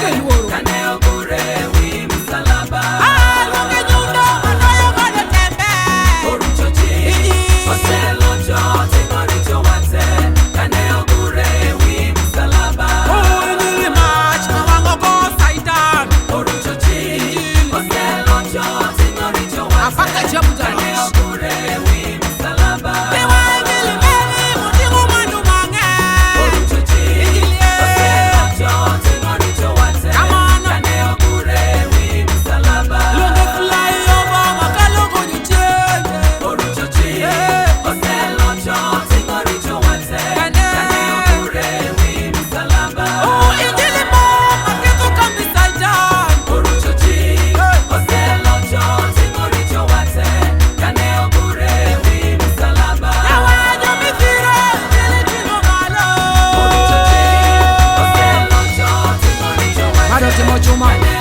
Aonge luoro. Kane ogure wi msalaba. Ah, luonge nyundo maloyo godo tembe. Orucho chik, Injili. oselocho ting'o richo wate. Kane ogure wi msalaba. Oh, Injili mach ma wang'o go Satan. Orucho chik, Injili. oselocho ting'o richo wate. Apaka chiemo Kane jaloch. ogure wi msalaba. Miwa Injili meli moting'o mwandu mang'eny. Orucho chik, Injili, eh. oselocho ting'o richo wate. Kamano. Kane ogure wi msalaba. Luonge flyover makalo go jochiende. Orucho chik, Eh. oselocho ting'o richo wate. Kane. Kane ogure wi msalaba. Oh, Injili mo maketho kambi Satan. Orucho chik, Eh. oselocho ting'o richo wate. Kane ogure wi msalaba. Yawa jomithiro, Injili ting'o malo. Orucho chik, oselocho ting'o richo wate. Bado timo chuma. Kane